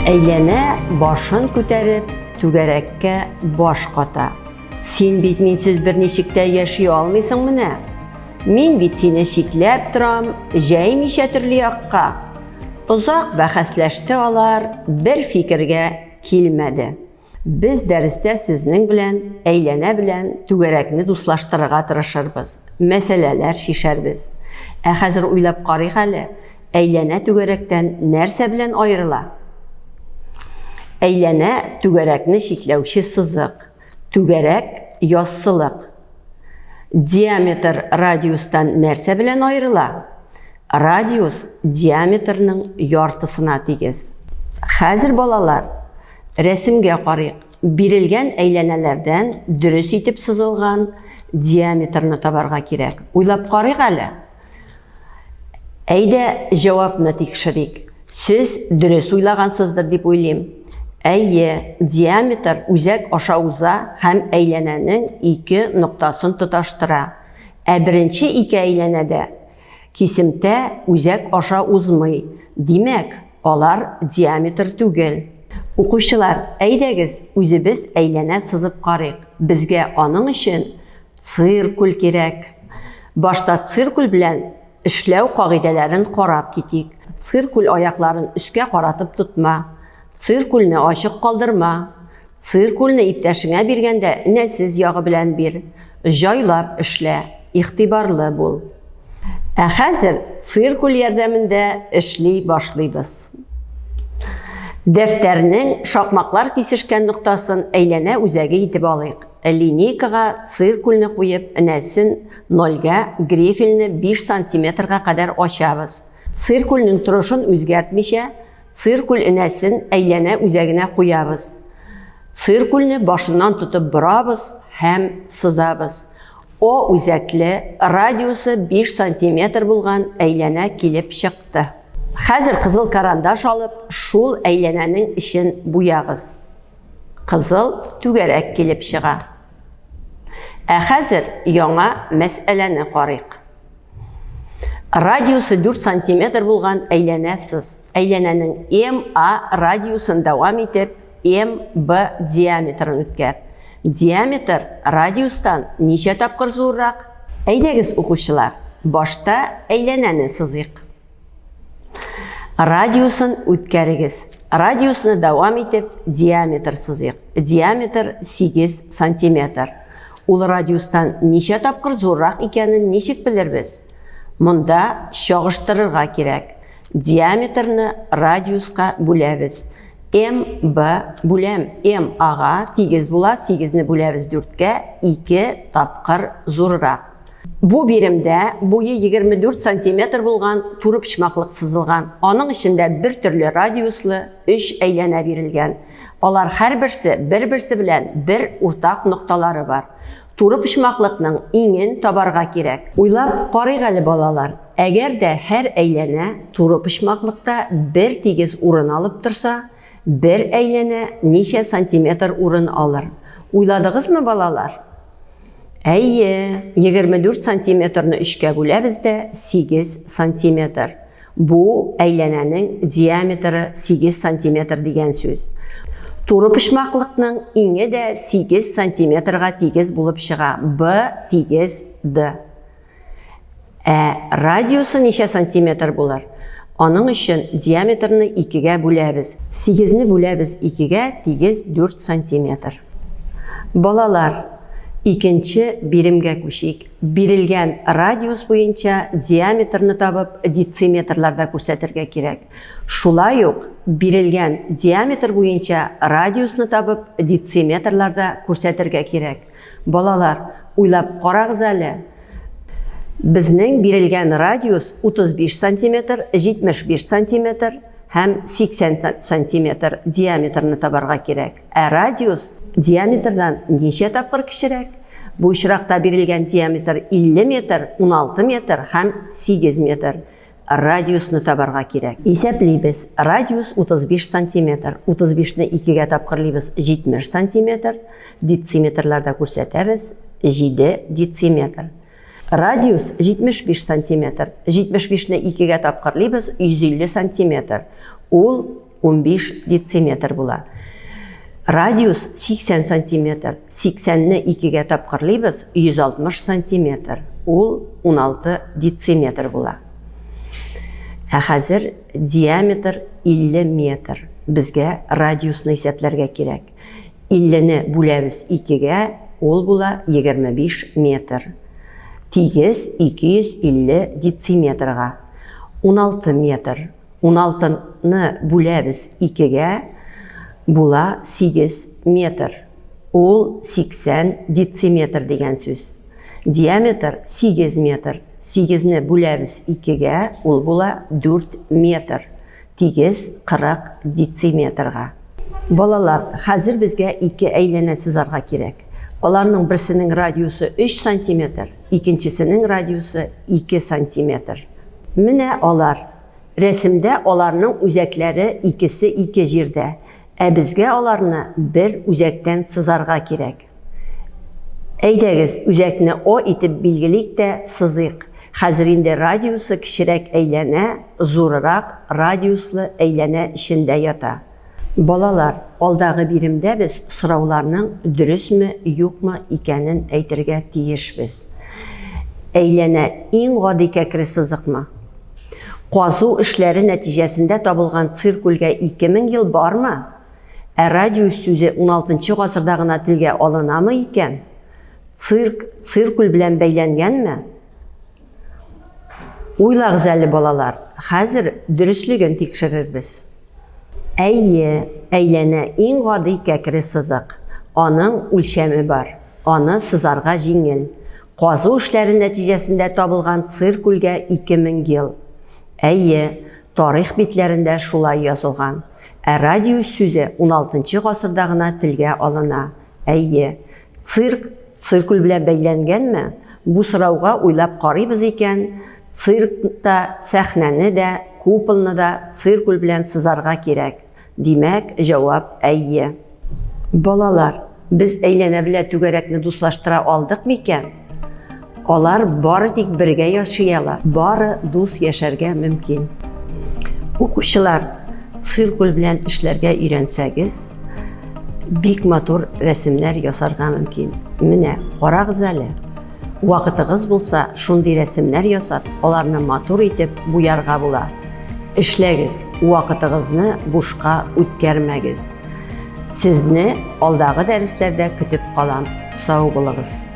Әйләнә башын күтәреп, түгәрәккә баш ката. Син бит минсез берничек тә яши алмыйсың менә. Мин бит сине чикләп торам, җәймичә төрле якка. Озак бәхәсләште алар, бер фикергә килмәде. Без дәрестә сезнең белән әйләнә белән түгәрәкне дуслаштырырга тырышырбыз, мәсьәләләр чишәрбез. Ә хәзер уйлап карыйк әле, әйләнә түгәрәктән нәрсә белән аерыла? Әйләнә түгәрәкне чикләүче сызык, түгәрәк яссылык. Диаметр радиустан нәрсә белән аерыла? Радиус диаметрның яртысына тигез. Хәзер, балалар, Рәсемгә карыйк. Бирелгән әйләнәләрдән дөрес итеп сызылган диаметрны табарга кирәк. Уйлап карыйк әле. Әйдә, җавапны тикшерик. Сез дөрес уйлагансыздыр дип уйлыйм. Әйе, диаметр үзәк аша уза һәм әйләнәнең ике ноктасын тоташтыра. Ә беренче ике әйләнәдә Кисемтә үзәк аша узмый, димәк, алар диаметр түгел. Укучылар, әйдәгез, үзебез әйләнә сызып карыйк. Безгә аның өчен циркуль кирәк. Башта циркуль белән эшләү кагыйдәләрен карап китик. Циркуль аякларын өскә каратып тотма. Циркульне ачык калдырма. Циркульне иптәшеңә биргәндә энәсез ягы белән бир. Җайлап эшлә, игътибарлы бул. Ә хәзер циркуль ярдәмендә эшли башлыйбыз. Дәфтәрнең шакмаклар кисешкән ноктасын әйләнә үзәге итеп алыйк. Линейкага циркульне куеп, энәсен нольгә, грифельне 5 сантиметрга кадәр ачабыз. Циркульнең торышын үзгәртмичә, Циркуль энәсен әйләнә үзәгенә куябыз. Циркульне башыннан тотып борабыз һәм сызабыз. О үзәкле, радиусы 5 сантиметр булган әйләнә килеп чыкты. Хәзер кызыл карандаш алып, шул әйләнәнең эчен буягыз. Кызыл түгәрәк килеп чыга. Ә хәзер яңа мәсьәләне карыйк. Радиусы 4 сантиметр булган әйләнә сыз. Әйләнәнең МА радиусын дәвам итеп, МБ диаметрын үткәр. Диаметр радиустан ничә тапкыр зуррак? Әйдәгез, укучылар, башта әйләнәне сызыйк. Радиусын үткәрегез. Радиусны дәвам итеп, диаметр сызыйк. Диаметр 8 сантиметр. Ул радиустан ничә тапкыр зуррак икәнен ничек белербез? Монда чагыштырырга кирәк. Диаметрны радиуска бүләбез. МБ бүләм МАга тигез була, 8-не бүләбез 4-кә, 2 тапкыр зуррак. Бу биремдә буе 24 сантиметр булган турыпочмаклык сызылган. Аның эчендә бер төрле радиуслы өч әйләнә бирелгән. Алар һәрберсе бер-берсе белән бер уртак нокталары бар. Турыпочмаклыкның иңен табарга кирәк. Уйлап карыйк әле, балалар, әгәр дә һәр әйләнә турыпочмаклыкта бер тигез урын алып торса, бер әйләнә ничә сантиметр урын алыр? Уйладыгызмы, балалар? Әйе, 24 сантиметрны өчкә бүләбез дә 8 сантиметр. Бу әйләнәнең диаметры 8 сантиметр дигән сүз. Турыпочмаклыкның иңе дә 8 сантиметрга тигез булып чыга, B тигез D. Ә радиусы ничә сантиметр булыр? Аның өчен диаметрны икегә бүләбез. Сигезне бүләбез икегә, тигез дүрт сантиметр. Балалар, икенче биремгә күчик. Бирелгән радиус буенча диаметрны табып, дециметрларда күрсәтергә кирәк. Шулай ук бирелгән диаметр буенча радиусны табып, дециметрларда күрсәтергә кирәк. Балалар, уйлап карагыз әле. Безнең бирелгән радиус 35 сантиметр, 75 сантиметр һәм 80 сантиметр диаметрны табарга кирәк. Ә радиус диаметрдан ничә тапкыр кечерәк? Бу очракта бирелгән диаметр 50 метр, 16 метр һәм 8 метр. Радиусны табарга кирәк. Исәплибез. Радиус 35 сантиметр. 35-не икегә тапкырлыйбыз, 70 сантиметр. Дециметрларда күрсәтәбез, 7 дециметр. Радиус 75 сантиметр. 75-не икегә тапкырлыйбыз, 150 сантиметр. Ул 15 дециметр була. Радиус 80 сантиметр. 80-не икегә тапкырлыйбыз, 160 сантиметр. Ул 16 дециметр була. Ә хәзер диаметр 50 метр. Безгә радиусны исәпләргә кирәк. 50-не бүләбез икегә, ул була 25 метр. Тигез 250 дециметрга. 16 метр. 16-ны бүләбез икегә, була 8 метр. Ул 80 дециметр дигән сүз. Диаметр 8 метр. 8-не бүләбез икегә, ул була 4 метр. Тигез 40 дециметрга. Балалар, хәзер безгә ике әйләнә сызарга кирәк. Аларның берсенең радиусы 3 сантиметр, икенчесенең радиусы 2 сантиметр. Менә алар. Рәсемдә аларның үзәкләре икесе ике җирдә, ә безгә аларны бер үзәктән сызарга кирәк. Әйдәгез, үзәкне О итеп билгелик тә сызыйк. Хәзер инде радиусы кечерәк әйләнә зурырак радиуслы әйләнә эчендә ята. Балалар, алдагы биремдә без сорауларның дөресме, юкмы икәнен әйтергә тиешбез. Әйләнә иң гади кәкре сызыкмы? Казу эшләре нәтиҗәсендә табылган циркульгә 2000 ел бармы? Ә радиус сүзе уналтынчы гасырда гына телгә алынамы икән? Цирк циркуль белән бәйләнгәнме? Уйлагыз әле, балалар, хәзер дөреслеген тикшерербез. Әйе, әйләнә иң гади кәкре сызык. Аның үлчәме бар. Аны сызарга җиңел. Казу эшләре нәтиҗәсендә табылган циркульгә 2000 ел. Әйе, тарих битләрендә шулай язылган. Ә радиус сүзе уналтынчы гасырда гына телгә алына. Әйе. Цирк циркуль белән бәйләнгәнме? Бу сорауга уйлап карыйбыз икән, Циркны да, сәхнәне дә, куполны да циркуль белән сызарга кирәк. Димәк, җавап, әйе. Балалар, без әйләнә белә түгәрәкне дуслаштыра алдык микән? Алар бары тик бергә яши ала, бары дус яшәргә мөмкин. Укучылар, циркуль белән эшләргә өйрәнсәгез, бик матур рәсемнәр ясарга мөмкин. Менә, карагыз әле. Вакытыгыз булса, шундый рәсемнәр ясап, аларны матур итеп буярга була. Эшләгез, вакытыгызны бушка үткәрмәгез. Сезне алдагы дәресләрдә көтеп калам. Сау булыгыз.